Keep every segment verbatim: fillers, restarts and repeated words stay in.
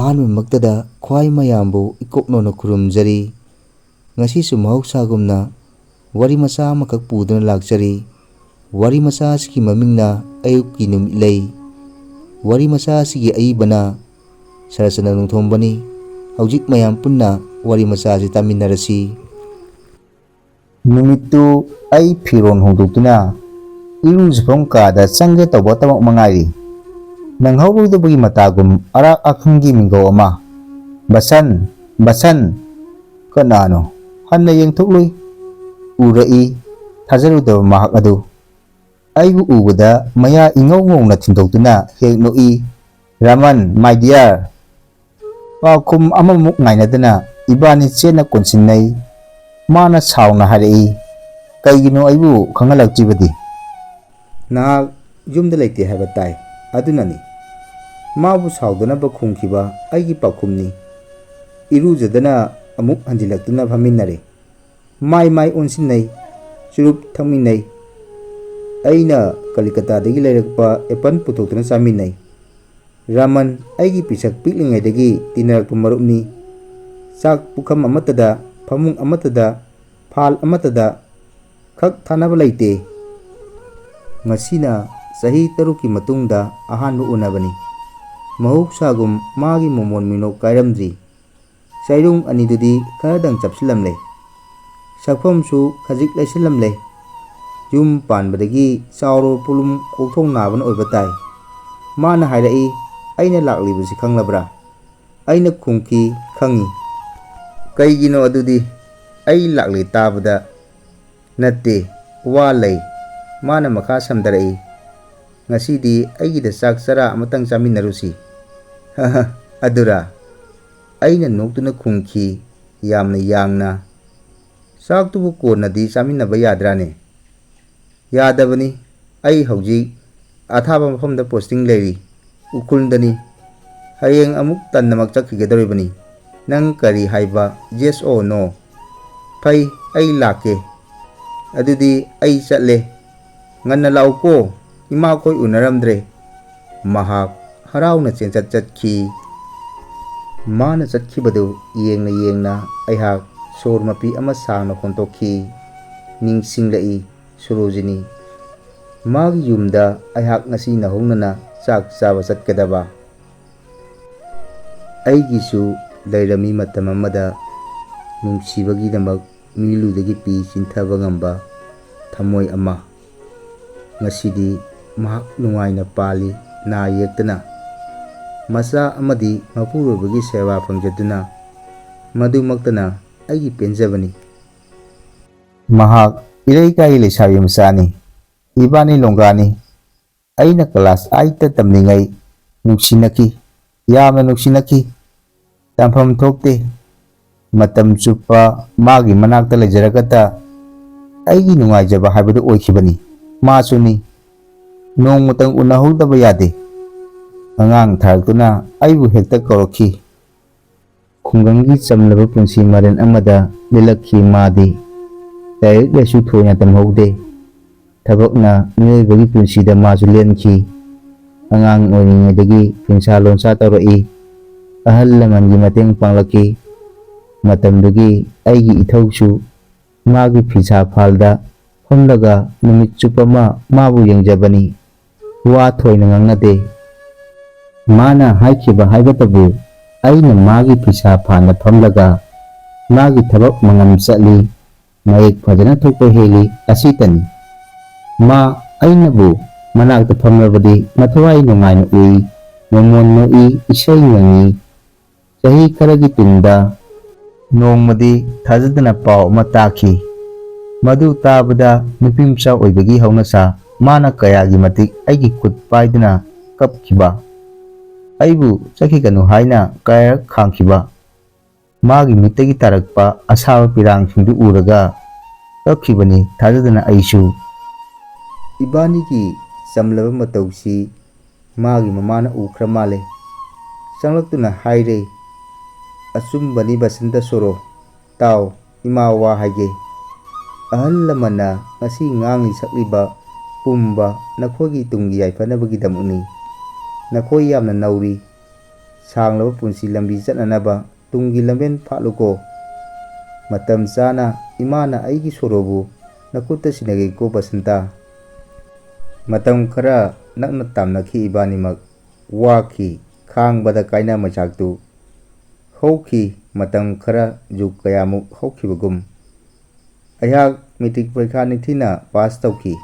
ꯑꯍꯥꯟꯕꯃꯛꯇꯗ ꯈ꯭ꯋꯥꯏ ꯃꯌꯥꯝꯕꯨ ꯏꯀꯣꯛꯅꯧꯅ ꯈꯨꯔꯨꯝꯖꯔꯤ꯫ ꯉꯁꯤꯁꯨ ꯃꯍꯧꯁꯥꯒꯨꯝꯅ ꯋꯥꯔꯤ ꯃꯆꯥ ꯑꯃꯈꯛ ꯄꯨꯗꯨꯅ ꯂꯥꯛꯆꯔꯤ꯫ ꯋꯥꯔꯤ ꯃꯆꯥ ꯑꯁꯤꯒꯤ ꯃꯃꯤꯡꯅ ꯑꯌꯨꯛꯀꯤ ꯅꯨꯃꯤꯠꯂꯩ꯫ ꯋꯥꯔꯤ ꯃꯆꯥ ꯑꯁꯤꯒꯤ ꯑꯏꯕꯅ ꯁꯔꯠꯆꯟꯗ꯭ꯔ ꯅꯣꯡꯊꯣꯝꯕꯅꯤ꯫ ꯍꯧꯖꯤꯛ ꯃꯌꯥꯝ ꯄꯨꯟꯅ ꯋꯥꯔꯤ ꯃꯆꯥ ꯑꯁꯤ ꯇꯥꯃꯤꯟꯅꯔꯁꯤ꯫ ꯅꯨꯃꯤꯠꯇꯨ ꯑꯩ ꯐꯤꯔꯣꯜ ꯍꯣꯡꯗꯣꯛꯇꯨꯅ ꯏꯔꯨꯖꯐꯝ ꯀꯥꯗ ꯆꯪꯒꯦ ꯇꯧꯕꯇꯃꯛ ꯃꯉꯥꯏꯔꯤ, ꯅꯪꯍꯧꯔꯣꯏꯗꯕꯒꯤ ꯃꯇꯥꯒꯨꯝ ꯑꯔꯥꯛ ꯑꯈꯪꯒꯤ ꯃꯤꯡꯒꯧ ꯑꯃ, "ꯕꯁꯟ, ꯕꯁꯟ!" ꯀꯅꯥꯅꯣ? ꯍꯟꯅ ꯌꯦꯡꯊꯣꯛꯂꯨꯏ꯫ ꯎꯔꯛꯏ꯫ ꯊꯥꯖꯔꯨꯗꯕ ꯃꯍꯥꯛ ꯑꯗꯨ꯫ ꯑꯩꯕꯨ ꯎꯕꯗ ꯃꯌꯥ ꯏꯉꯧ ꯉꯧꯅ ꯊꯤꯟꯗꯣꯛꯇꯨꯅ ꯍꯦꯛ ꯅꯣꯛꯏ꯫ "Raman, my dear!" ꯄꯥꯎꯈꯨꯝ ꯑꯃꯃꯨꯛ ꯉꯥꯏꯅꯗꯅ ꯏꯕꯥꯅꯤ ꯆꯦꯠꯅ ꯀꯣꯟꯁꯤꯟꯅꯩ꯫ ꯃꯥꯅ ꯁꯥꯎꯅ ꯍꯥꯏꯔꯛꯏ, "ꯀꯩꯒꯤꯅꯣ ꯑꯩꯕꯨ ꯈꯪꯍꯜꯂꯛꯇ꯭ꯔꯤꯕꯗꯤ?" "ꯅꯍꯥꯛ ꯌꯨꯝꯗ ꯂꯩꯇꯦ ꯍꯥꯏꯕ ꯇꯥꯏ, ꯑꯗꯨꯅꯅꯤ꯫" ꯃꯥꯕꯨ ꯁꯥꯎꯗꯅꯕ ꯈꯨꯝꯈꯤꯕ ꯑꯩꯒꯤ ꯄꯥꯎꯈꯨꯝꯅꯤ꯫ ꯏꯔꯨꯖꯗꯅ ꯑꯃꯨꯛ ꯍꯟꯖꯤꯜꯂꯛꯇꯨꯅ ꯐꯝꯃꯤꯟꯅꯔꯦ꯫ ꯃꯥꯏ ꯃꯥꯏ ꯑꯣꯟꯁꯤꯟꯅꯩ, ꯆꯨꯔꯨꯞ ꯊꯛꯃꯤꯟꯅꯩ꯫ ꯑꯩꯅ ꯀꯂꯤꯀꯇꯥꯗꯒꯤ ꯂꯩꯔꯛꯄ ꯑꯦꯄꯜ ꯄꯨꯊꯣꯛꯇꯨꯅ ꯆꯥꯃꯤꯟꯅꯩ꯫ ꯔꯥꯃꯟ ꯑꯩꯒꯤ ꯄꯤꯁꯛ ꯄꯤꯛꯂꯤꯉꯩꯗꯒꯤ ꯇꯤꯟꯅꯔꯛꯄ ꯃꯔꯨꯞꯅꯤ꯫ ꯆꯥꯛ ꯄꯨꯈꯝ ꯑꯃꯠꯇꯗ, ꯐꯃꯨꯡ ꯑꯃꯠꯇꯗ, ꯐꯥꯜ ꯑꯃꯠꯇꯗ ꯈꯛ ꯊꯥꯅꯕ ꯂꯩꯇꯦ꯫ ꯉꯁꯤꯅ ꯆꯍꯤ ꯇꯔꯨꯛꯀꯤ ꯃꯇꯨꯡꯗ ꯑꯍꯥꯟꯕ ꯎꯅꯕꯅꯤ꯫ ꯃꯍꯧꯁꯥꯒꯨꯝ ꯃꯥꯒꯤ ꯃꯣꯃꯣꯟ ꯃꯤꯅꯣꯛ ꯀꯥꯏꯔꯝꯗ꯭ꯔꯤ꯫ ꯆꯩꯔꯨꯡ ꯑꯅꯤꯗꯨꯗꯤ ꯈꯔꯗꯪ ꯆꯞꯁꯤꯜꯂꯝꯂꯦ꯫ ꯁꯛꯐꯝꯁꯨ ꯈꯖꯤꯛ ꯂꯩꯁꯤꯜꯂꯝꯂꯦ꯫ ꯌꯨꯝ ꯄꯥꯟꯕꯗꯒꯤ ꯆꯥꯎꯔꯕ ꯄꯣꯂꯨꯝ ꯀꯣꯛꯊꯣꯡ ꯅꯥꯕꯅ ꯑꯣꯏꯕ ꯇꯥꯏ꯫ ꯃꯥꯅ ꯍꯥꯏꯔꯛꯏ, "ꯑꯩꯅ ꯂꯥꯛꯂꯤꯕꯁꯤ ꯈꯪꯂꯕ꯭ꯔꯥ?" ꯑꯩꯅ ꯈꯨꯝꯈꯤ, "ꯈꯪꯉꯤ꯫" "ꯀꯩꯒꯤꯅꯣ ꯑꯗꯨꯗꯤ?" "ꯑꯩ ꯂꯥꯛꯂꯦ ꯇꯥꯕꯗ ꯅꯠꯇꯦ, ꯋꯥ ꯂꯩ꯫" ꯃꯥꯅ ꯃꯈꯥ ꯁꯝꯊꯔꯛꯏ, "ꯉꯁꯤꯗꯤ ꯑꯩꯒꯤꯗ ꯆꯥꯛ ꯆꯔꯥ ꯑꯃꯇꯪ ꯆꯥꯃꯤꯟꯅꯔꯨꯁꯤ꯫" "ꯍ ꯍ, ꯑꯗꯨꯔꯥ?" ꯑꯩꯅ ꯅꯣꯛꯇꯨꯅ ꯈꯨꯝꯈꯤ, ꯌꯥꯝꯅ ꯌꯥꯡꯅ꯫ "ꯆꯥꯛꯇꯨꯕꯨ ꯀꯣꯟꯅꯗꯤ ꯆꯥꯃꯤꯟꯅꯕ ꯌꯥꯗ꯭ꯔꯥꯅꯦ?" "ꯌꯥꯗꯕꯅꯤ꯫ ꯑꯩ ꯍꯧꯖꯤꯛ ꯑꯊꯥꯕ ꯃꯐꯝꯗ ꯄꯣꯁꯇꯤꯡ ꯂꯩꯔꯤ, ꯎꯈ꯭ꯔꯨꯜꯗꯅꯤ꯫ ꯍꯌꯦꯡ ꯑꯃꯨꯛ ꯇꯟꯅꯃꯛ ꯆꯠꯈꯤꯒꯗꯧꯔꯤꯕꯅꯤ꯫ ꯅꯪ ꯀꯔꯤ ꯍꯥꯏꯕ? Yes or no?" "ꯐꯩ, ꯑꯩ ꯂꯥꯛꯀꯦ꯫" "ꯑꯗꯨꯗꯤ ꯑꯩ ꯆꯠꯂꯦ꯫ ꯉꯟꯅ ꯂꯥꯛꯎꯀꯣ, ꯏꯃꯥꯈꯣꯏ ꯎꯅꯔꯝꯗ꯭ꯔꯦ꯫" ꯃꯍꯥꯛ ꯍꯔꯥꯎꯅ ꯆꯦꯟꯆꯠ ꯆꯠꯈꯤ꯫ ꯃꯥꯅ ꯆꯠꯈꯤꯕꯗꯨ ꯌꯦꯡꯅ ꯌꯦꯡꯅ ꯑꯩꯍꯥꯛ ꯁꯣꯔ ꯃꯄꯤ ꯑꯃ ꯁꯥꯡꯅ ꯍꯣꯟꯗꯣꯛꯈꯤ꯫ ꯅꯤꯡꯁꯤꯡꯂꯛꯏ ꯁꯣꯔꯣꯖꯤꯅꯤ꯫ ꯃꯥꯒꯤ ꯌꯨꯝꯗ ꯑꯩꯍꯥꯛ ꯉꯁꯤ ꯅꯧꯍꯧꯅꯅ ꯆꯥꯛ ꯆꯥꯕ ꯆꯠꯀꯗꯕ꯫ ꯑꯩꯒꯤꯁꯨ ꯂꯩꯔꯝꯃꯤ ꯃꯇꯝ ꯑꯃꯗ ꯅꯨꯡꯁꯤꯕꯒꯤꯗꯃꯛ ꯃꯤꯂꯨꯗꯒꯤ ꯄꯤ ꯆꯤꯟꯊꯕ ꯉꯝꯕ ꯊꯃꯣꯏ ꯑꯃ꯫ ꯉꯁꯤꯗꯤ ꯃꯍꯥꯛ ꯅꯨꯡꯉꯥꯏꯅ ꯄꯥꯜꯂꯤ, ꯅꯥ ꯌꯦꯛꯇꯅ꯫ ꯃꯆꯥ ꯑꯃꯗꯤ ꯃꯄꯨꯔꯣꯏꯕꯒꯤ ꯁꯦꯕꯥ ꯐꯪꯖꯗꯨꯅ, ꯃꯗꯨꯃꯛꯇꯅ ꯑꯩꯒꯤ ꯄꯦꯟꯖꯕꯅꯤ꯫ ꯃꯍꯥꯛ ꯏꯔꯩꯀꯥꯏꯒꯤ ꯂꯩꯁꯥꯕꯤ ꯃꯆꯥꯅꯤ꯫ ꯏꯕꯥꯅꯤ ꯂꯣꯡꯒꯥꯅꯤ꯫ ꯑꯩꯅ class eight ꯇ ꯇꯝꯂꯤꯉꯩ ꯅꯨꯡꯁꯤꯅꯈꯤ, ꯌꯥꯝꯅ ꯅꯨꯡꯁꯤꯅꯈꯤ꯫ ꯇꯝꯐꯝ ꯊꯣꯛꯇꯦ꯫ ꯃꯇꯝ ꯆꯨꯞꯄ ꯃꯥꯒꯤ ꯃꯅꯥꯛꯇ ꯂꯩꯖꯔꯒꯇ ꯑꯩꯒꯤ ꯅꯨꯡꯉꯥꯏꯖꯕ ꯍꯥꯏꯕꯗꯨ ꯑꯣꯏꯈꯤꯕꯅꯤ꯫ ꯃꯥꯁꯨꯅꯤ꯫ ꯅꯣꯡꯃꯇꯪ ꯎꯅꯍꯧꯗꯕ ꯌꯥꯗꯦ꯫ ꯑꯉꯥꯡ ꯊꯥꯔꯛꯇꯨꯅ ꯑꯩꯕꯨ ꯍꯦꯛꯇ ꯀꯧꯔꯛꯈꯤ꯫ ꯈꯨꯡꯒꯪꯒꯤ ꯆꯝꯂꯕ ꯄꯨꯟꯁꯤ ꯃꯔꯦꯟ ꯑꯃꯗ ꯂꯦꯜꯂꯛꯈꯤ ꯃꯥꯗꯤ꯫ ꯂꯥꯏꯔꯤꯛ ꯂꯥꯏꯁꯨ ꯊꯣꯏꯅ ꯇꯝꯍꯧꯗꯦ꯫ ꯊꯕꯛꯅ ꯃꯤꯑꯣꯏꯕꯒꯤ ꯄꯨꯟꯁꯤꯗ ꯃꯥꯁꯨ ꯂꯦꯟꯈꯤ꯫ ꯑꯉꯥꯡ ꯑꯣꯏꯔꯤꯉꯩꯗꯒꯤ ꯐꯤꯁꯥ ꯂꯣꯟꯁꯥ ꯇꯧꯔꯛꯏ꯫ ꯑꯍꯜ ꯂꯃꯟꯒꯤ ꯃꯇꯦꯡ ꯄꯥꯡꯂꯛꯈꯤ꯫ ꯃꯇꯝꯗꯨꯒꯤ ꯑꯩꯒꯤ ꯏꯊꯧꯁꯨ ꯃꯥꯒꯤ ꯐꯤꯁꯥ ꯐꯥꯜꯗ ꯐꯝꯂꯒ ꯅꯨꯃꯤꯠ ꯆꯨꯞꯄ ꯑꯃ ꯃꯥꯕꯨ ꯌꯦꯡꯖꯕꯅꯤ꯫ ꯋꯥ ꯊꯣꯏꯅ ꯉꯥꯡꯅꯗꯦ꯫ ꯃꯥꯅ ꯍꯥꯏꯈꯤꯕ ꯍꯥꯏꯕꯇꯕꯨ ꯑꯩꯅ ꯃꯥꯒꯤ ꯐꯤꯁꯥ ꯐꯥꯟꯗ ꯐꯝꯂꯒ ꯃꯥꯒꯤ ꯊꯕꯛ ꯃꯉꯝ ꯆꯠꯂꯤ, ꯃꯌꯦꯛ ꯐꯖꯅ ꯊꯣꯛꯄ ꯍꯦꯜꯂꯤ ꯑꯁꯤꯇꯅꯤ꯫ ꯃꯥ ꯑꯩꯅꯕꯨ ꯃꯅꯥꯛꯇ ꯐꯝꯂꯕꯗꯤ ꯃꯊꯋꯥꯏ ꯅꯨꯡꯉꯥꯏꯅ ꯎꯏ, ꯃꯃꯣꯟ ꯅꯣꯛꯏ, ꯏꯁꯩ ꯉꯪꯏ꯫ ꯆꯍꯤ ꯈꯔꯒꯤ ꯇꯨꯡꯗ ꯅꯣꯡꯃꯗꯤ ꯊꯥꯖꯗꯅ ꯄꯥꯎ ꯑꯃ ꯇꯥꯈꯤ꯫ ꯃꯗꯨ ꯇꯥꯕꯗ ꯅꯨꯄꯤ ꯃꯆꯥ ꯑꯣꯏꯕꯒꯤ ꯍꯧꯅꯁꯥ ꯃꯥꯅ ꯀꯌꯥꯒꯤ ꯃꯇꯤꯛ ꯑꯩꯒꯤ ꯈꯨꯠ ꯄꯥꯏꯗꯨꯅ ꯀꯞꯈꯤꯕ꯫ ꯑꯩꯕꯨ ꯆꯠꯈꯤꯒꯅꯨ ꯍꯥꯏꯅ ꯀꯌꯥꯔꯛ ꯈꯥꯡꯈꯤꯕ꯫ ꯃꯥꯒꯤ ꯃꯤꯠꯇꯒꯤ ꯇꯥꯔꯛꯄ ꯑꯁꯥꯕ ꯄꯤꯔꯥꯡꯁꯤꯡꯗꯨ ꯎꯔꯒ ꯀꯞꯈꯤꯕꯅꯤ ꯊꯥꯖꯗꯅ ꯑꯩꯁꯨ꯫ ꯏꯕꯥꯅꯤꯒꯤ ꯆꯝꯂꯕ ꯃꯇꯧꯁꯤ ꯃꯥꯒꯤ ꯃꯃꯥꯅ ꯎꯈ꯭ꯔ ꯃꯥꯜꯂꯦ꯫ ꯆꯪꯂꯛꯇꯨꯅ ꯍꯥꯏꯔꯦ, "ꯑꯆꯨꯝꯕꯅꯤ ꯕꯁꯟꯇ ꯁꯣꯔꯣ, ꯇꯥꯎ, ꯏꯃꯥ ꯋꯥ ꯍꯥꯏꯒꯦ꯫ ꯑꯍꯜ ꯂꯃꯟꯅ ꯉꯁꯤ ꯉꯥꯡꯂꯤ ꯁꯛꯂꯤꯕ ꯄꯨꯝꯕ ꯅꯈꯣꯏꯒꯤ ꯇꯨꯡꯒꯤ ꯌꯥꯏꯐꯅꯕꯒꯤꯗꯃꯛꯅꯤ꯫ ꯅꯈꯣꯏ ꯌꯥꯝꯅ ꯅꯧꯔꯤ꯫ ꯁꯥꯡꯂꯕ ꯄꯨꯟꯁꯤ ꯂꯝꯕꯤ ꯆꯠꯅꯅꯕ ꯇꯨꯡꯒꯤ ꯂꯝꯕꯦꯟ ꯐꯥꯠꯂꯨꯀꯣ꯫ ꯃꯇꯝ ꯆꯥꯅ ꯏꯃꯥꯅ ꯑꯩꯒꯤ ꯁꯣꯔꯣꯕꯨ ꯅꯈꯨꯠꯇ ꯁꯤꯟꯅꯒꯦꯀꯣ ꯕꯁꯟꯇ꯫ ꯃꯇꯝ ꯈꯔ ꯅꯛꯅ ꯇꯥꯝꯅꯈꯤ ꯏꯕꯥꯅꯤꯃꯛ꯫ ꯋꯥꯈꯤ ꯈꯥꯡꯕꯗ ꯀꯥꯏꯅ ꯃꯩꯆꯥꯛꯇꯨ꯫ ꯍꯧꯈꯤ ꯃꯇꯝ ꯈꯔ ꯖꯨꯒ ꯀꯌꯥꯃꯨꯛ ꯍꯧꯈꯤꯕꯒꯨꯝ꯫ ꯑꯩꯍꯥꯛ ꯃꯦꯇ꯭ꯔꯤꯛ ꯄꯔꯤꯈꯥ ꯅꯤꯡꯊꯤꯅ ꯄꯥꯁ ꯇꯧꯈꯤ꯫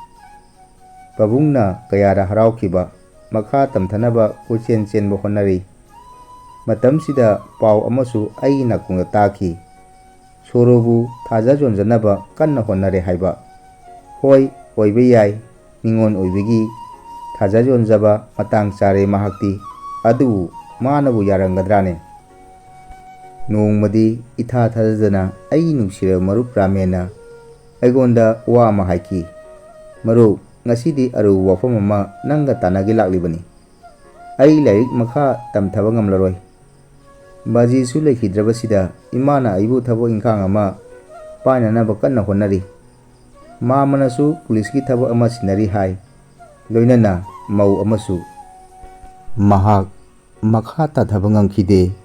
ꯄꯥꯕꯨꯡꯅ ꯀꯌꯥꯗ ꯍꯔꯥꯎꯈꯤꯕ꯫ ꯃꯈꯥ ꯇꯝꯊꯅꯕ ꯀꯣꯏꯆꯦꯟ ꯆꯦꯟꯕ ꯍꯣꯠꯅꯔꯤ꯫ ꯃꯇꯝꯁꯤꯗ ꯄꯥꯎ ꯑꯃꯁꯨ ꯑꯩꯒꯤ ꯅꯥꯀꯣꯡꯗ ꯇꯥꯈꯤ꯫ ꯁꯣꯔꯣꯕꯨ ꯊꯥꯖ ꯌꯣꯟꯖꯅꯕ ꯀꯟꯅ ꯍꯣꯠꯅꯔꯦ ꯍꯥꯏꯕ꯫ ꯍꯣꯏ, ꯑꯣꯏꯕ ꯌꯥꯏ, ꯃꯤꯉꯣꯟ ꯑꯣꯏꯕꯒꯤ ꯊꯥꯖ ꯌꯣꯟꯖꯕ ꯃꯇꯥꯡ ꯆꯥꯔꯦ ꯃꯍꯥꯛꯇꯤ꯫ ꯑꯗꯨꯕꯨ ꯃꯥꯅꯕꯨ ꯌꯥꯔꯝꯒꯗ꯭ꯔꯥꯅꯦ? ꯅꯣꯡꯃꯗꯤ ꯏꯊꯥ ꯊꯥꯖꯗꯅ ꯑꯩꯒꯤ ꯅꯨꯡꯁꯤꯔꯕ ꯃꯔꯨꯞ ꯔꯥꯃꯦꯟꯅ ꯑꯩꯉꯣꯟꯗ ꯋꯥ ꯑꯃ ꯍꯥꯏꯈꯤ꯫ "ꯃꯔꯨꯞ, ꯉꯁꯤꯗꯤ ꯑꯔꯨꯕ ꯋꯥꯐꯝ ꯑꯃ ꯅꯪꯒ ꯇꯥꯟꯅꯒꯦ ꯂꯥꯛꯂꯤꯕꯅꯤ꯫ ꯑꯩ ꯂꯥꯏꯔꯤꯛ ꯃꯈꯥ ꯇꯝꯊꯕ ꯉꯝꯂꯔꯣꯏ꯫ ꯕꯥꯖꯤꯁꯨ ꯂꯩꯈꯤꯗ꯭ꯔꯕꯁꯤꯗ ꯏꯃꯥꯅ ꯑꯩꯕꯨ ꯊꯕꯛ ꯏꯪꯈꯥꯡ ꯑꯃ ꯄꯥꯏꯅꯅꯕ ꯀꯟꯅ ꯍꯣꯠꯅꯔꯤ꯫ ꯃꯥꯃꯅꯁꯨ ꯄꯨꯂꯤꯁꯀꯤ ꯊꯕꯛ ꯑꯃ ꯁꯤꯟꯅꯔꯤ ꯍꯥꯏ, ꯂꯣꯏꯅꯅ ꯃꯧ ꯑꯃꯁꯨ꯫" ꯃꯍꯥꯛ ꯃꯈꯥ ꯇꯥꯊꯕ ꯉꯝꯈꯤꯗꯦ꯫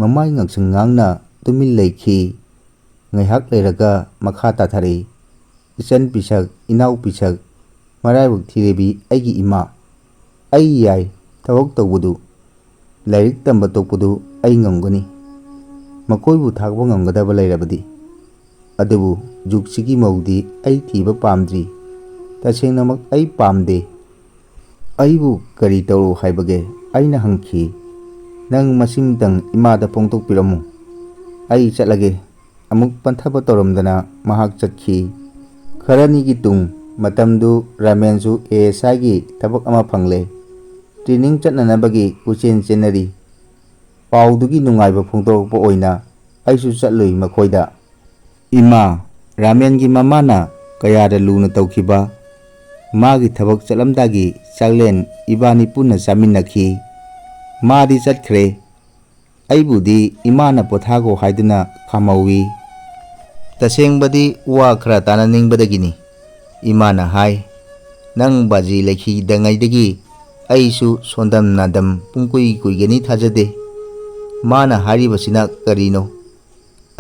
ꯃꯃꯥꯏ ꯉꯥꯡꯁꯪ ꯉꯥꯡꯅ ꯇꯨꯃꯤꯟ ꯂꯩꯈꯤ꯫ ꯉꯥꯏꯍꯥꯛ ꯂꯩꯔꯒ ꯃꯈꯥ ꯇꯥꯊꯔꯛꯏ꯫ "ꯏꯆꯟ ꯄꯤꯁꯛ, ꯏꯅꯥꯎ ꯄꯤꯁꯛ, ꯃꯔꯥꯏꯕꯛ ꯊꯤꯔꯦꯕꯤ ꯑꯩꯒꯤ ꯏꯃꯥ꯫ ꯑꯩ ꯌꯥꯏ ꯊꯕꯛ ꯇꯧꯕꯗꯨ, ꯂꯥꯏꯔꯤꯛ ꯇꯝꯕ ꯇꯣꯛꯄꯗꯨ ꯑꯩ ꯉꯝꯒꯅꯤ, ꯃꯈꯣꯏꯕꯨ ꯊꯥꯛꯄ ꯉꯝꯒꯗꯕ ꯂꯩꯔꯕꯗꯤ꯫ ꯑꯗꯨꯕꯨ ꯖꯨꯒꯁꯤꯒꯤ ꯃꯧꯗꯤ ꯑꯩ ꯊꯤꯕ ꯄꯥꯝꯗ꯭ꯔꯤ꯫ ꯇꯁꯦꯡꯅꯃꯛ ꯑꯩ ꯄꯥꯝꯗꯦ꯫ ꯑꯩꯕꯨ ꯀꯔꯤ ꯇꯧꯔꯣ ꯍꯥꯏꯕꯒꯦ?" ꯑꯩꯅ ꯍꯪꯈꯤ꯫ "ꯅꯪ ꯃꯁꯤꯃꯇꯪ ꯏꯃꯥꯗ ꯐꯣꯡꯗꯣꯛꯄꯤꯔꯝꯃꯨ꯫ ꯑꯩ ꯆꯠꯂꯒꯦ꯫" ꯑꯃꯨꯛ ꯄꯟꯊꯕ ꯇꯧꯔꯝꯗꯅ ꯃꯍꯥꯛ ꯆꯠꯈꯤ꯫ ꯈꯔꯅꯤꯒꯤ ꯇꯨꯡ ꯃꯇꯝꯗꯨ ꯔꯥꯃꯦꯟꯁꯨ ꯑꯦ ꯑꯦꯁ ꯑꯥꯏꯒꯤ ꯊꯕꯛ ꯑꯃ ꯐꯪꯂꯦ꯫ ꯇ꯭ꯔꯦꯅꯤꯡ ꯆꯠꯅꯅꯕꯒꯤ ꯀꯣꯏꯆꯦꯟ ꯆꯦꯟꯅꯔꯤ꯫ ꯄꯥꯎꯗꯨꯒꯤ ꯅꯨꯡꯉꯥꯏꯕ ꯐꯣꯡꯗꯣꯔꯛꯄ ꯑꯣꯏꯅ ꯑꯩꯁꯨ ꯆꯠꯂꯨꯏ ꯃꯈꯣꯏꯗ꯫ ꯏꯃꯥ, ꯔꯥꯃꯦꯟꯒꯤ ꯃꯃꯥꯅ ꯀꯌꯥꯗ ꯂꯨꯅ ꯇꯧꯈꯤꯕ ꯃꯥꯒꯤ ꯊꯕꯛ ꯆꯠꯂꯝꯗꯥꯏꯒꯤ ꯆꯥꯛꯂꯦꯟ ꯏꯕꯥꯅꯤ ꯄꯨꯟꯅ ꯆꯥꯃꯤꯟꯅꯈꯤ꯫ ꯃꯥꯗꯤ ꯆꯠꯈ꯭ꯔꯦ꯫ ꯑꯩꯕꯨꯗꯤ ꯏꯃꯥꯅ ꯄꯣꯊꯥꯈꯣ ꯍꯥꯏꯗꯨꯅ ꯈꯥꯝꯍꯧꯏ꯫ ꯇꯁꯦꯡꯕꯗꯤ ꯋꯥ ꯈꯔ ꯇꯥꯅꯅꯤꯡꯕꯗꯒꯤꯅꯤ꯫ ꯏꯃꯥꯅ ꯍꯥꯏ, "ꯅꯪ ꯕꯥꯖꯤ ꯂꯩꯈꯤꯗꯉꯩꯗꯒꯤ ꯑꯩꯁꯨ ꯁꯣꯟꯗꯝ ꯅꯥꯗꯝ ꯄꯨꯡꯀꯨꯏ ꯀꯨꯏꯒꯅꯤ ꯊꯥꯖꯗꯦ꯫ ꯃꯥꯅ ꯍꯥꯏꯔꯤꯕꯁꯤꯅ ꯀꯔꯤꯅꯣ?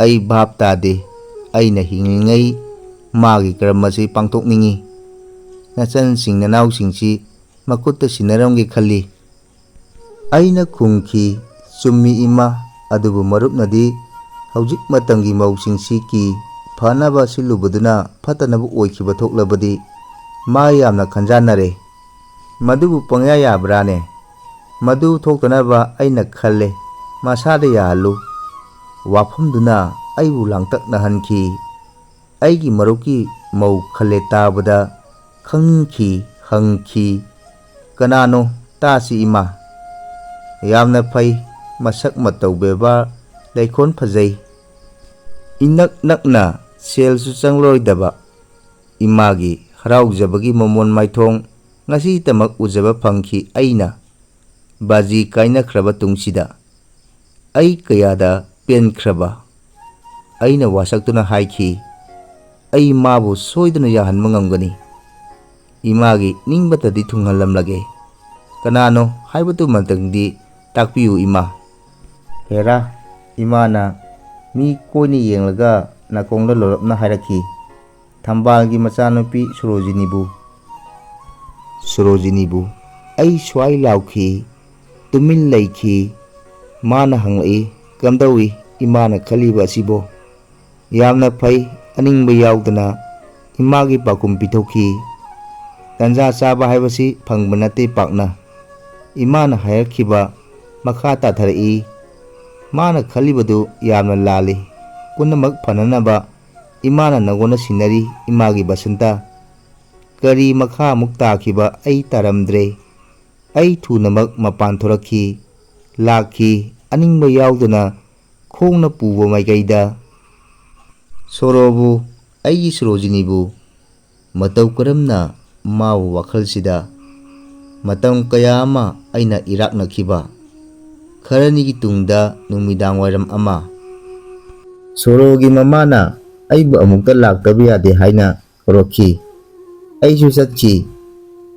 ꯑꯩ ꯚꯥꯞ ꯇꯥꯗꯦ꯫ ꯑꯩꯅ ꯍꯤꯡꯂꯤꯉꯩ ꯃꯥꯒꯤ ꯀꯔꯝ ꯑꯁꯤ ꯄꯥꯡꯊꯣꯛꯅꯤꯡꯏ꯫ ꯅꯆꯟꯁꯤꯡ ꯅꯅꯥꯎꯁꯤꯡꯁꯤ ꯃꯈꯨꯠꯇ ꯁꯤꯟꯅꯔꯝꯒꯦ ꯈꯜꯂꯤ꯫ ꯑꯩꯅ ꯈꯨꯝꯈꯤ, "ꯆꯨꯝꯃꯤ ꯏꯃꯥ, ꯑꯗꯨꯕꯨ ꯃꯔꯨꯞꯅꯗꯤ ꯍꯧꯖꯤꯛ ꯃꯇꯝꯒꯤ ꯃꯧꯁꯤꯡꯁꯤ ꯀꯤ ꯐꯅꯕ ꯁꯤꯜꯂꯨꯕꯗꯨꯅ ꯐꯠꯇꯅꯕ ꯑꯣꯏꯈꯤꯕ ꯊꯣꯛꯂꯕꯗꯤ ꯃꯥ ꯌꯥꯝꯅ ꯈꯟꯖꯥꯟꯅꯔꯦ꯫ ꯃꯗꯨꯕꯨ ꯄꯪꯌꯥ ꯌꯥꯕ꯭ꯔꯥꯅꯦ? ꯃꯗꯨ ꯊꯣꯛꯇꯅꯕ ꯑꯩꯅ ꯈꯜꯂꯦ, ꯃꯁꯥꯗ ꯌꯥꯍꯜꯂꯨ꯫" ꯋꯥꯐꯝꯗꯨꯅ ꯑꯩꯕꯨ ꯂꯥꯡꯇꯛꯅꯍꯟꯈꯤ꯫ ꯑꯩꯒꯤ ꯃꯔꯨꯞꯀꯤ ꯃꯧ ꯈꯜꯂꯦ ꯇꯥꯕꯗ ꯈꯪꯈꯤ, ꯍꯪꯈꯤ, "ꯀꯅꯥꯅꯣ? ꯇꯥꯁꯤ ꯏꯃꯥ꯫" "ꯌꯥꯝꯅ ꯐꯩ, ꯃꯁꯛ ꯃꯇꯧ ꯕꯦꯕꯥꯔ ꯂꯩꯈꯣꯟ ꯐꯖꯩ꯫" ꯏꯅꯛ ꯅꯛꯅ ꯁꯦꯜꯁꯨ ꯆꯪꯂꯔꯣꯏꯗꯕ ꯏꯃꯥꯒꯤ ꯍꯔꯥꯎꯖꯕꯒꯤ ꯃꯃꯣꯟ ꯃꯥꯏꯊꯣꯡ ꯉꯁꯤꯇꯃꯛ ꯎꯖꯕ ꯐꯪꯈꯤ ꯑꯩꯅ꯫ ꯕꯥꯖꯤ ꯀꯥꯏꯅꯈ꯭ꯔꯕ ꯇꯨꯡꯁꯤꯗ ꯑꯩ ꯀꯌꯥꯗ ꯄꯦꯟꯈ꯭ꯔꯕ꯫ ꯑꯩꯅ ꯋꯥꯁꯛꯇꯨꯅ ꯍꯥꯏꯈꯤ, "ꯑꯩ ꯃꯥꯕꯨ ꯁꯣꯏꯗꯅ ꯌꯥꯍꯟꯕ ꯉꯝꯒꯅꯤ꯫ ꯏꯃꯥꯒꯤ ꯅꯤꯡꯕꯇꯗꯤ ꯊꯨꯡꯍꯜꯂꯝꯂꯒꯦ꯫ ꯀꯅꯥꯅꯣ ꯍꯥꯏꯕꯗꯨꯃꯇꯪꯗꯤ ꯇꯥꯛꯄꯤꯌꯨ ꯏꯃꯥ꯫" "ꯍꯦꯔꯥ, ꯏꯃꯥꯅ ꯃꯤ ꯀꯣꯏꯅ ꯌꯦꯡꯂꯒ ꯅꯥꯀꯣꯡꯗ ꯂꯣꯂꯞꯅ ꯍꯥꯏꯔꯛꯈꯤ, ꯊꯝꯕꯥꯜꯒꯤ ꯃꯆꯥꯅꯨꯄꯤ ꯁꯣꯔꯣꯖꯤꯅꯤꯕꯨ꯫" ꯁꯣꯔꯣꯖꯤꯅꯤꯕꯨ꯫ ꯑꯩ ꯁ꯭ꯋꯥꯏ ꯂꯥꯎꯈꯤ, ꯇꯨꯃꯤꯟ ꯂꯩꯈꯤ꯫ ꯃꯥꯅ ꯍꯪꯂꯛꯏ, "ꯀꯝꯗꯧꯏ ꯏꯃꯥꯅ ꯈꯜꯂꯤꯕ ꯑꯁꯤꯕꯣ?" "ꯌꯥꯝꯅ ꯐꯩ, ꯑꯅꯤꯡꯕ ꯌꯥꯎꯗꯅ ꯏꯃꯥꯒꯤ ꯄꯥꯎꯈꯨꯝ ꯄꯤꯊꯣꯛꯈꯤ꯫ "ꯇꯟꯖꯥ ꯆꯥꯕ ꯍꯥꯏꯕꯁꯤ ꯐꯪꯕ ꯅꯠꯇꯦ ꯄꯥꯛꯅ꯫" ꯏꯃꯥꯅ ꯍꯥꯏꯔꯛꯈꯤꯕ ꯃꯈꯥ ꯇꯥꯊꯔꯛꯏ, "ꯃꯥꯅ ꯈꯜꯂꯤꯕꯗꯨ ꯌꯥꯝꯅ ꯂꯥꯜꯂꯤ꯫ ꯄꯨꯝꯅꯃꯛ ꯐꯅꯅꯕ ꯏꯃꯥꯅ ꯅꯪꯉꯣꯟꯗ ꯁꯤꯟꯅꯔꯤ, ꯏꯃꯥꯒꯤ ꯕꯁꯟꯇ꯫" ꯀꯔꯤ ꯃꯈꯥ ꯑꯃꯨꯛ ꯇꯥꯈꯤꯕ ꯑꯩ ꯇꯥꯔꯝꯗ꯭ꯔꯦ꯫ ꯑꯩ ꯊꯨꯅꯃꯛ ꯃꯄꯥꯟ ꯊꯣꯔꯛꯈꯤ, ꯂꯥꯛꯈꯤ, ꯑꯅꯤꯡꯕ ꯌꯥꯎꯗꯅ ꯈꯣꯡꯅ ꯄꯨꯕ ꯃꯥꯏꯀꯩꯗ꯫ ꯁꯣꯔꯣꯕꯨ, ꯑꯩꯒꯤ ꯁꯣꯔꯣꯖꯤꯅꯤꯕꯨ, ꯃꯇꯧ ꯀꯔꯝꯅ ꯃꯥꯕꯨ ꯋꯥꯈꯜꯁꯤꯗ ꯃꯇꯝ ꯀꯌꯥ ꯑꯃ ꯑꯩꯅ ꯏꯔꯥꯛꯅꯈꯤꯕ꯫ ꯈꯔꯅꯤꯒꯤ ꯇꯨꯡꯗ ꯅꯨꯃꯤꯗꯥꯡ ꯋꯥꯏꯔꯝ ꯑꯃ ꯁꯣꯔꯣꯒꯤ ꯃꯃꯥꯅ ꯑꯩꯕꯨ ꯑꯃꯨꯛꯇ ꯂꯥꯛꯇꯕ ꯌꯥꯗꯦ ꯍꯥꯏꯅ ꯀꯧꯔꯛꯈꯤ꯫ ꯑꯩꯁꯨ ꯆꯠꯈꯤ꯫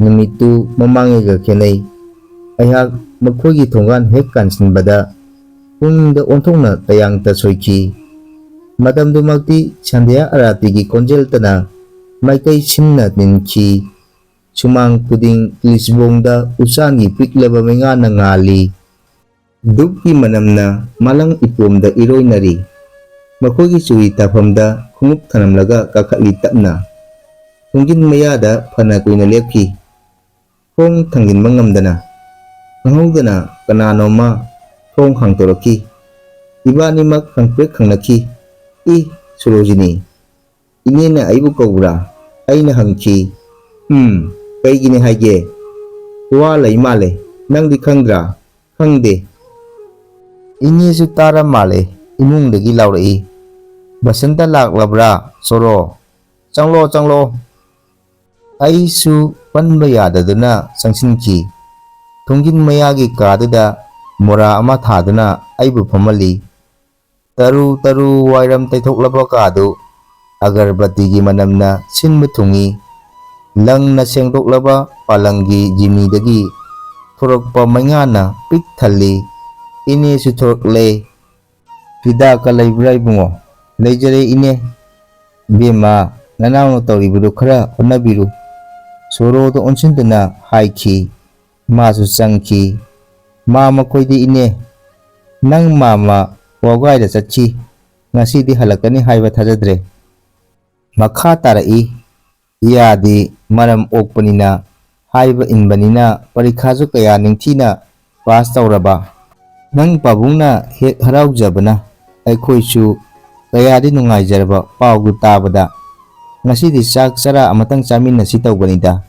ꯅꯨꯃꯤꯠꯇꯨ ꯃꯃꯥꯡꯉꯩꯒ ꯈꯦꯠꯅꯩ꯫ ꯑꯩꯍꯥꯛ ꯃꯈꯣꯏꯒꯤ ꯊꯣꯡꯒꯥꯟ ꯍꯦꯛ ꯀꯥꯟꯁꯤꯟꯕꯗ ꯄꯨꯛꯅꯤꯡꯗ ꯑꯣꯟꯊꯣꯛꯅ ꯇꯌꯥꯡꯇ ꯁꯣꯏꯈꯤ꯫ ꯃꯇꯝꯗꯨꯃꯛꯇꯤ ꯁꯟꯙ꯭ꯌꯥ ꯑꯔꯥꯇꯤꯒꯤ ꯈꯣꯟꯖꯦꯜꯇꯅ ꯃꯥꯏꯀꯩ ꯁꯤꯟꯅ ꯅꯤꯟꯈꯤ꯫ ꯁꯨꯃꯥꯡ ꯈꯨꯗꯤꯡ ꯂꯤꯁꯕꯣꯡꯗ ꯎꯆꯥꯟꯒꯤ ꯄꯤꯛꯂꯕ ꯃꯩꯉꯥꯟꯅ ꯉꯥꯜꯂꯤ꯫ ꯙꯨꯞꯀꯤ ꯃꯅꯝꯅ ꯃꯥꯂꯪ ꯏꯄꯣꯝꯗ ꯏꯔꯣꯏꯅꯔꯤ꯫ ꯃꯈꯣꯏꯒꯤ ꯆꯨꯔꯤ ꯇꯥꯐꯝꯗ ꯈꯣꯡꯎꯞ ꯊꯅꯝꯂꯒ ꯀꯥꯈꯠꯂꯤ ꯇꯞꯅ꯫ ꯊꯣꯡꯖꯤꯟ ꯃꯌꯥꯗ ꯐꯅ ꯀꯨꯏꯅ ꯂꯦꯞꯈꯤ꯫ ꯊꯣꯡ ꯊꯥꯡꯖꯤꯟꯕ ꯉꯝꯗꯅ, ꯈꯪꯍꯧꯗꯅ ꯀꯅꯥꯅꯣꯝꯃ ꯊꯣꯡ ꯍꯥꯡꯗꯣꯔꯛꯈꯤ꯫ ꯏꯕꯥꯅꯤꯃꯛ ꯈꯪꯄ꯭ꯔꯦꯛ ꯈꯪꯅꯈꯤ꯫ "ꯏ, ꯁꯣꯔꯣꯖꯤꯅꯤ, ꯏꯅꯦꯅ ꯑꯩꯕꯨ ꯀꯧꯕ꯭ꯔꯥ?" ꯑꯩꯅ ꯍꯪꯈꯤ꯫ "ꯎꯝ, ꯀꯩꯒꯤꯅꯤ ꯍꯥꯏꯒꯦ? ꯋꯥ ꯂꯩ ꯃꯥꯜꯂꯦ꯫ ꯅꯪꯗꯤ ꯈꯪꯗ꯭ꯔꯥ?" "ꯈꯪꯗꯦ꯫" ꯏꯅꯦꯁꯨ ꯇꯥꯔ ꯃꯥꯜꯂꯦ, ꯏꯃꯨꯡꯗꯒꯤ ꯂꯥꯎꯔꯛꯏ꯫ "ꯕꯁꯟꯇ ꯂꯥꯛꯂꯕ꯭ꯔꯥ, ꯁꯣꯔꯣ? ꯆꯪꯂꯣ, ꯆꯪꯂꯣ꯫" ꯑꯩꯁꯨ ꯄꯟꯕ ꯌꯥꯗꯗꯨꯅ ꯆꯪꯁꯤꯟꯈꯤ꯫ ꯊꯣꯡꯖꯤꯟ ꯃꯌꯥꯒꯤ ꯀꯥꯗꯨꯗ ꯃꯣꯔꯥ ꯑꯃ ꯊꯥꯗꯨꯅ ꯑꯩꯕꯨ ꯐꯝꯍꯜꯂꯤ꯫ ꯇꯔꯨ ꯇꯔꯨ ꯋꯥꯏꯔꯝ ꯇꯩꯊꯣꯛꯂꯕ ꯀꯥꯗꯨ ꯑꯒꯔꯕꯇꯤꯒꯤ ꯃꯅꯝꯅ ꯁꯤꯟꯕ ꯊꯨꯡꯏ꯫ ꯂꯪꯅ ꯁꯦꯡꯗꯣꯛꯂꯕ ꯄꯥꯂꯪꯒꯤ ꯖꯤꯃꯤꯗꯒꯤ ꯊꯣꯔꯛꯄ ꯃꯩꯉꯥꯟꯅ ꯄꯤꯛ ꯊꯜꯂꯤ꯫ ꯏꯅꯦꯁꯨ ꯊꯣꯔꯛꯂꯦ꯫ "ꯐꯤꯗꯥꯀ ꯂꯩꯕ꯭ꯔꯥ ꯏꯕꯨꯡꯉꯣ?" "ꯂꯩꯖꯔꯦ ꯏꯅꯦ꯫" "ꯏꯕꯦꯝꯃ, ꯅꯅꯥꯎꯅ ꯇꯧꯔꯤꯕꯗꯨ ꯈꯔ ꯍꯣꯠꯅꯕꯤꯔꯨ꯫" ꯁꯣꯔꯣꯗ ꯑꯣꯟꯁꯤꯟꯗꯨꯅ ꯍꯥꯏꯈꯤ꯫ ꯃꯥꯁꯨ ꯆꯪꯈꯤ꯫ "ꯃꯥ ꯃꯈꯣꯏꯗꯤ ꯏꯅꯦ?" "ꯅꯪ ꯃꯥꯃ ꯋꯥꯒꯥꯏꯗ ꯆꯠꯈꯤ꯫ ꯉꯁꯤꯗꯤ ꯍꯜꯂꯛꯀꯅꯤ ꯍꯥꯏꯕ ꯊꯥꯖꯗ꯭ꯔꯦ꯫" ꯃꯈꯥ ꯇꯥꯔꯛꯏ꯫ ꯏꯌꯥꯗꯤ ꯃꯔꯝ ꯑꯣꯛꯄꯅꯤꯅ, ꯍꯥꯏꯕ ꯏꯟꯕꯅꯤꯅ ꯄꯔꯤꯈꯥꯁꯨ ꯀꯌꯥ ꯅꯤꯡꯊꯤꯅ ꯄꯥꯁ ꯇꯧꯔꯕ꯫ ꯅꯪ ꯄꯥꯕꯨꯡꯅ ꯍꯦꯛ ꯍꯔꯥꯎꯖꯕꯅ ꯑꯩꯈꯣꯏꯁꯨ ꯀꯌꯥꯗꯤ ꯅꯨꯡꯉꯥꯏꯖꯔꯕ ꯄꯥꯎꯗꯨ ꯇꯥꯕꯗ꯫ "ꯉꯁꯤꯗꯤ ꯆꯥꯛ ꯆꯔꯥ ꯑꯃꯇꯪ ꯆꯥꯃꯤꯟꯅꯁꯤ ꯇꯧꯕꯅꯤꯗ꯫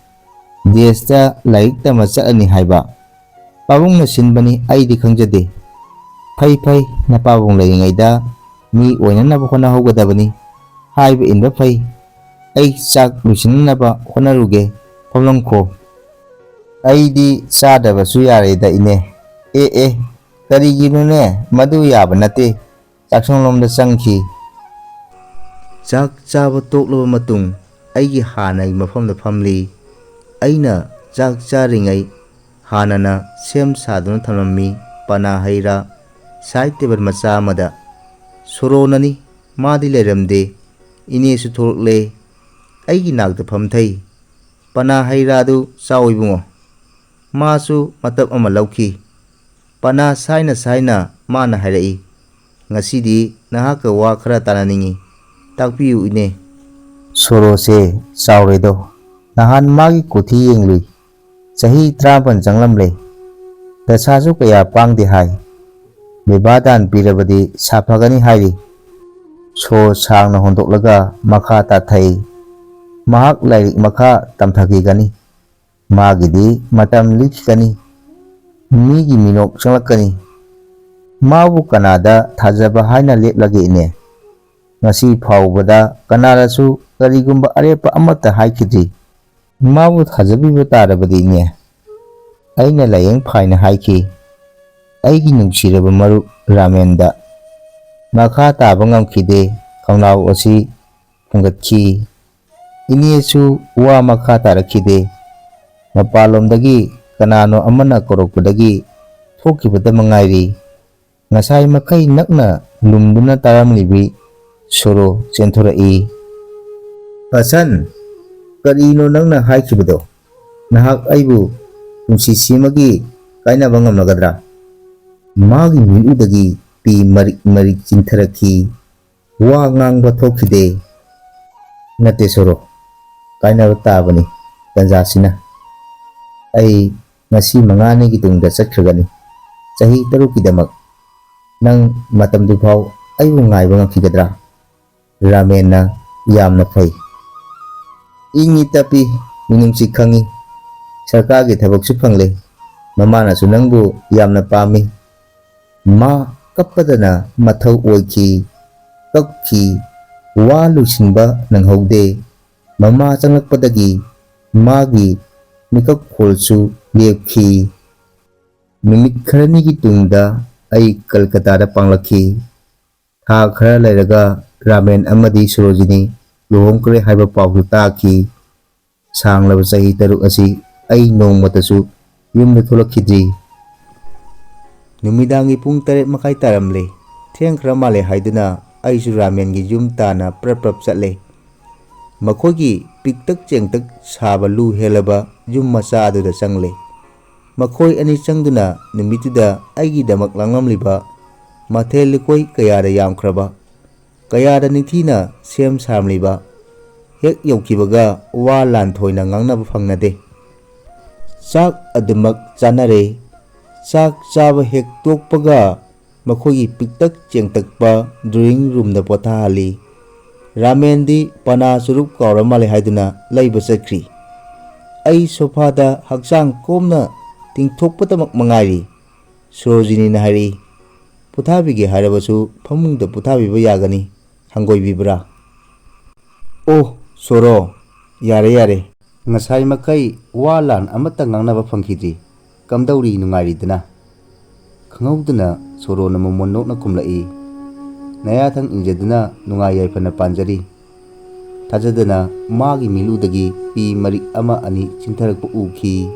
ꯗꯦꯁꯇ ꯂꯥꯏꯔꯤꯛ ꯇꯝꯕ ꯆꯠꯂꯅꯤ ꯍꯥꯏꯕ ꯄꯥꯕꯨꯡꯅ ꯁꯤꯟꯕꯅꯤ, ꯑꯩꯗꯤ ꯈꯪꯖꯗꯦ꯫" "ꯐꯩ ꯐꯩ, ꯅꯄꯥꯕꯨꯡ ꯂꯩꯔꯤꯉꯩꯗ ꯃꯤ ꯑꯣꯏꯅꯅꯕ ꯍꯣꯠꯅꯍꯧꯒꯗꯕꯅꯤ꯫ ꯍꯥꯏꯕ ꯏꯟꯕ ꯐꯩ꯫ ꯑꯩ ꯆꯥꯛ ꯂꯣꯏꯁꯤꯟꯅꯅꯕ ꯍꯣꯠꯅꯔꯨꯒꯦ꯫ ꯐꯝꯂꯝꯈꯣ꯫" "ꯑꯩꯗꯤ ꯆꯥꯗꯕꯁꯨ ꯌꯥꯔꯦꯗ ꯏꯅꯦ꯫" "ꯑꯦ ꯑꯦ, ꯀꯔꯤꯒꯤꯅꯣꯅꯦ? ꯃꯗꯨ ꯌꯥꯕ ꯅꯠꯇꯦ꯫" ꯆꯥꯛꯁꯪꯂꯣꯝꯗ ꯆꯪꯈꯤ꯫ ꯆꯥꯛ ꯆꯥꯕ ꯇꯣꯛꯂꯕ ꯃꯇꯨꯡ ꯑꯩꯒꯤ ꯍꯥꯟꯅꯒꯤ ꯃꯐꯝꯗ ꯐꯝꯂꯤ꯫ ꯑꯩꯅ ꯆꯥꯛ ꯆꯥꯔꯤꯉꯩ ꯍꯥꯟꯅꯅ ꯁꯦꯝ ꯁꯥꯗꯨꯅ ꯊꯝꯂꯝꯃꯤ ꯄꯅꯥ ꯍꯩ ꯔꯥ ꯁꯥꯏꯠ ꯇꯦꯕꯜ ꯃꯆꯥ ꯑꯃꯗ꯫ ꯁꯣꯔꯣꯅꯅꯤ, ꯃꯥꯗꯤ ꯂꯩꯔꯝꯗꯦ꯫ ꯏꯅꯦꯁꯨ ꯊꯣꯛꯂꯛꯂꯦ꯫ ꯑꯩꯒꯤ ꯅꯥꯛꯇ ꯐꯝꯊꯩ꯫ "ꯄꯅꯥ ꯍꯩ ꯔꯥꯗꯨ ꯆꯥꯎ ꯏꯕꯨꯡꯉꯣ꯫" ꯃꯥꯁꯨ ꯃꯇꯞ ꯑꯃ ꯂꯧꯈꯤ꯫ ꯄꯅꯥ ꯁꯥꯏꯅ ꯁꯥꯏꯅ ꯃꯥꯅ ꯍꯥꯏꯔꯛꯏ, "ꯉꯁꯤꯗꯤ ꯅꯍꯥꯛꯀ ꯋꯥ ꯈꯔ ꯇꯥꯟꯅꯅꯤꯡꯏ꯫ ꯇꯥꯛꯄꯤꯌꯨ ꯏꯅꯦ꯫" ꯁꯣꯔꯣꯁꯦ ꯆꯥꯎꯔꯦꯗꯣ꯫ ꯅꯍꯥꯟ ꯃꯥꯒꯤ ꯀꯨꯊꯤ ꯌꯦꯡꯂꯨꯏ꯫ ꯆꯍꯤ ꯇꯔꯥꯃꯥꯄꯟ ꯆꯪꯂꯝꯂꯦ꯫ ꯗꯁꯥꯁꯨ ꯀꯌꯥ ꯄꯥꯡꯗꯦ ꯍꯥꯏ꯫ ꯕꯦꯕꯥꯗꯥꯟ ꯄꯤꯔꯕꯗꯤ ꯁꯥꯐꯒꯅꯤ ꯍꯥꯏꯔꯤ꯫ ꯁꯣ ꯁꯥꯡꯅ ꯍꯣꯟꯗꯣꯛꯂꯒ ꯃꯈꯥ ꯇꯥꯊꯩ꯫ ꯃꯍꯥꯛ ꯂꯥꯏꯔꯤꯛ ꯃꯈꯥ ꯇꯝꯊꯈꯤꯒꯅꯤ꯫ ꯃꯥꯒꯤꯗꯤ ꯃꯇꯝ ꯂꯤꯛꯈꯤꯒꯅꯤ꯫ ꯃꯤꯒꯤ ꯃꯤꯅꯣꯛ ꯆꯪꯂꯛꯀꯅꯤ꯫ ꯃꯥꯕꯨ ꯀꯅꯥꯗ ꯊꯥꯖꯕ ꯍꯥꯏꯅ ꯂꯦꯞꯂꯒꯦ ꯏꯅꯦ? ꯉꯁꯤ ꯐꯥꯎꯕꯗ ꯀꯅꯥꯗꯁꯨ ꯀꯔꯤꯒꯨꯝꯕ ꯑꯔꯦꯞꯄ ꯑꯃꯠꯇ ꯍꯥꯏꯈꯤꯗ꯭ꯔꯤ꯫ ꯃꯥꯕꯨ ꯊꯥꯖꯕꯤꯕ ꯇꯥꯔꯕꯗꯤ ꯏꯅꯦ, ꯑꯩꯅ ꯂꯥꯏꯌꯦꯡ ꯐꯥꯏꯅ ꯍꯥꯏꯈꯤ ꯑꯩꯒꯤ ꯅꯨꯡꯁꯤꯔꯕ ꯃꯔꯨꯞ ꯔꯥꯃꯦꯟꯗ꯫ ꯃꯈꯥ ꯇꯥꯕ ꯉꯝꯈꯤꯗꯦ꯫ ꯈꯣꯡꯅꯥꯎ ꯑꯁꯤ ꯐꯨꯡꯒꯠꯈꯤ꯫ ꯏꯅꯦꯁꯨ ꯋꯥ ꯃꯈꯥ ꯇꯥꯔꯛꯈꯤꯗꯦ꯫ ꯃꯄꯥꯟꯂꯣꯝꯗꯒꯤ ꯀꯅꯥꯅꯣ ꯑꯃꯅ ꯀꯧꯔꯛꯄꯗꯒꯤ ꯊꯣꯛꯈꯤꯕꯇ ꯃꯉꯥꯏꯔꯤ꯫ ꯉꯁꯥꯏ ꯃꯈꯩ ꯅꯛꯅ ꯂꯨꯝꯗꯨꯅ ꯇꯥꯔꯝꯂꯤꯕꯤ ꯁꯣꯔꯣ ꯆꯦꯟꯊꯣꯔꯛꯏ꯫ "ꯍꯁꯟ, ꯀꯔꯤꯅꯣ ꯅꯪꯅ ꯍꯥꯏꯈꯤꯕꯗꯣ? ꯅꯍꯥꯛ ꯑꯩꯕꯨ ꯄꯨꯟꯁꯤ ꯁꯤꯃꯒꯤ ꯀꯥꯏꯅꯕ ꯉꯝꯂꯒꯗ꯭ꯔꯥ?" ꯃꯥꯒꯤ ꯃꯤꯠꯂꯨꯗꯒꯤ ꯄꯤ ꯃꯔꯤꯛ ꯃꯔꯤꯛ ꯆꯤꯟꯊꯔꯛꯈꯤ꯫ ꯋꯥ ꯉꯥꯡꯕ ꯊꯣꯛꯈꯤꯗꯦ꯫ "ꯅꯠꯇꯦ ꯁꯣꯔꯣ, ꯀꯥꯏꯅꯕ ꯇꯥꯕꯅꯤ ꯇꯟꯖꯥꯁꯤꯅ꯫ ꯑꯩ ꯉꯁꯤ ꯃꯉꯥꯅꯤꯒꯤ ꯇꯨꯡꯗ ꯆꯠꯈ꯭ꯔꯒꯅꯤ꯫ ꯆꯍꯤ ꯇꯔꯨꯛꯀꯤꯗꯃꯛ꯫ ꯅꯪ ꯃꯇꯝꯗꯨꯐꯥꯎ ꯑꯩꯕꯨ ꯉꯥꯏꯕ ꯉꯝꯈꯤꯒꯗ꯭ꯔꯥ?" ꯔꯥꯃꯦꯟꯅ ꯌꯥꯝꯅ ꯐꯩ꯫ ꯏꯪꯉꯤ ꯇꯞꯄꯤ, ꯃꯤꯅꯨꯡꯁꯤ ꯈꯪꯉꯤ꯫ ꯁꯔꯀꯥꯔꯒꯤ ꯊꯕꯛꯁꯨ ꯐꯪꯂꯦ꯫ ꯃꯃꯥꯅꯁꯨ ꯅꯪꯕꯨ ꯌꯥꯝꯅ ꯄꯥꯝꯃꯤ꯫ ꯃꯥ ꯀꯞꯄꯗꯅ ꯃꯊꯧ ꯑꯣꯏꯈꯤ, ꯀꯞꯈꯤ, ꯋꯥ ꯂꯣꯏꯁꯤꯟꯕ ꯅꯪꯍꯧꯗꯦ꯫ ꯃꯃꯥ ꯆꯪꯂꯛꯄꯗꯒꯤ ꯃꯥꯒꯤ ꯃꯤꯀꯞ ꯈꯣꯜꯁꯨ ꯂꯦꯞꯈꯤ꯫ ꯅꯨꯃꯤꯠ ꯈꯔꯅꯤꯒꯤ ꯇꯨꯡꯗ ꯑꯩ ꯀꯜꯀꯇꯥꯗ ꯄꯥꯡꯂꯛꯈꯤ꯫ ꯊꯥ ꯈꯔ ꯂꯩꯔꯒ ꯔꯥꯃꯦꯟ ꯑꯃꯗꯤ ꯁꯣꯔꯣꯖꯤꯅꯤ ꯂꯨꯍꯣꯡꯈ꯭ꯔꯦ ꯍꯥꯏꯕ ꯄꯥꯎꯁꯨ ꯇꯥꯈꯤ꯫ ꯁꯥꯡꯂꯕ ꯆꯍꯤ ꯇꯔꯨꯛ ꯑꯁꯤ ꯑꯩ ꯅꯣꯡꯃꯇꯁꯨ ꯌꯨꯝꯗ ꯊꯣꯛꯂꯛꯈꯤꯗ꯭ꯔꯤ꯫ ꯅꯨꯃꯤꯗꯥꯡꯒꯤ ꯄꯨꯡ ꯇꯔꯦꯠ ꯃꯈꯥꯏ ꯇꯥꯔꯝꯂꯦ꯫ ꯊꯦꯡꯈ꯭ꯔ ꯃꯥꯜꯂꯦ ꯍꯥꯏꯗꯨꯅ ꯑꯩꯁꯨ ꯔꯥꯃꯦꯟꯒꯤ ꯌꯨꯝ ꯇꯥꯟꯅ ꯄ꯭ꯔꯞ ꯄ꯭ꯔꯞ ꯆꯠꯂꯦ꯫ ꯃꯈꯣꯏꯒꯤ ꯄꯤꯛꯇꯛ ꯆꯦꯡꯇꯛ ꯁꯥꯕ ꯂꯨ ꯍꯦꯜꯂꯕ ꯌꯨꯝ ꯃꯆꯥ ꯑꯗꯨꯗ ꯆꯪꯂꯦ꯫ ꯃꯈꯣꯏ ꯑꯅꯤ ꯆꯪꯗꯨꯅ ꯅꯨꯃꯤꯠꯇꯨꯗ ꯑꯩꯒꯤꯗꯃꯛ ꯂꯥꯡꯂꯝꯂꯤꯕ ꯃꯊꯦꯜ ꯂꯨꯀꯣꯏ ꯀꯌꯥꯗ ꯌꯥꯝꯈ꯭ꯔꯕ, ꯀꯌꯥꯗ ꯅꯤꯡꯊꯤꯅ ꯁꯦꯝ ꯁꯥꯔꯝꯂꯤꯕ, ꯍꯦꯛ ꯌꯧꯈꯤꯕꯒ ꯋꯥ ꯂꯥꯟ ꯊꯣꯏꯅ ꯉꯥꯡꯅꯕ ꯐꯪꯅꯗꯦ꯫ ꯆꯥꯛ ꯑꯗꯨꯃꯛ ꯆꯥꯅꯔꯦ꯫ ꯆꯥꯛ ꯆꯥꯕ ꯍꯦꯛ ꯇꯣꯛꯄꯒ ꯃꯈꯣꯏꯒꯤ ꯄꯤꯛꯇꯛ ꯆꯦꯡꯇꯛꯄ drawing roomꯗ ꯄꯣꯊꯥꯍꯜꯂꯤ꯫ ꯔꯥꯃꯦꯟꯗꯤ ꯄꯅꯥ ꯆꯨꯔꯨꯞ ꯀꯥꯎꯔ ꯃꯥꯜꯂꯦ ꯍꯥꯏꯗꯨꯅ ꯂꯩꯕ ꯆꯠꯈ꯭ꯔꯤ꯫ ꯑꯩ ꯁꯣꯐꯥꯗ ꯍꯛꯆꯥꯡ ꯀꯣꯝꯅ ꯇꯤꯡꯊꯣꯛꯄꯇꯃꯛ ꯃꯉꯥꯏꯔꯤ꯫ ꯁꯣꯔꯣꯖꯤꯅꯤꯅ ꯍꯥꯏꯔꯛꯏ, "ꯄꯣꯊꯥꯕꯤꯒꯦ ꯍꯥꯏꯔꯕꯁꯨ ꯐꯃꯨꯡꯗ ꯄꯣꯊꯥꯕꯤꯕ ꯌꯥꯒꯅꯤ, ꯍꯪꯒꯣꯏꯕꯤꯕ꯭ꯔꯥ?" "ꯑꯣ, ꯁꯣꯔꯣ, ꯌꯥꯔꯦ, ꯌꯥꯔꯦ꯫ ꯉꯁꯥꯏ ꯃꯈꯩ ꯋꯥ ꯂꯥꯟ ꯑꯃꯠꯇ ꯉꯥꯡꯅꯕ ꯐꯪꯈꯤꯗ꯭ꯔꯤ꯫ ꯀꯝꯗꯧꯔꯤ, ꯅꯨꯡꯉꯥꯏꯔꯤꯗꯅ?" ꯈꯪꯍꯧꯗꯅ ꯁꯣꯔꯣꯅ ꯃꯃꯣꯟ ꯅꯣꯛꯅ ꯈꯨꯝꯂꯛꯏ꯫ ꯅꯌꯥꯊꯪ ꯏꯟꯖꯗꯨꯅ ꯅꯨꯡꯉꯥꯏ ꯌꯥꯏꯐꯅ ꯄꯥꯟꯖꯔꯤ꯫ ꯊꯥꯖꯗꯅ ꯃꯥꯒꯤ ꯃꯤꯠꯂꯨꯗꯒꯤ ꯄꯤ ꯃꯔꯤꯛ ꯑꯃ ꯑꯅꯤ ꯆꯤꯟꯊꯔꯛꯄ ꯎꯈꯤ꯫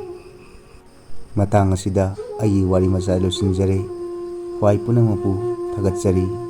ꯃꯇꯥꯡ ꯑꯁꯤꯗ ꯑꯩꯒꯤ ꯋꯥꯔꯤ ꯃꯆꯥ ꯂꯣꯏꯁꯤꯟꯖꯔꯦ꯫ ꯈ꯭ꯋꯥꯏ ꯄꯨꯝꯅꯃꯛꯄꯨ ꯊꯥꯒꯠꯆꯔꯤ꯫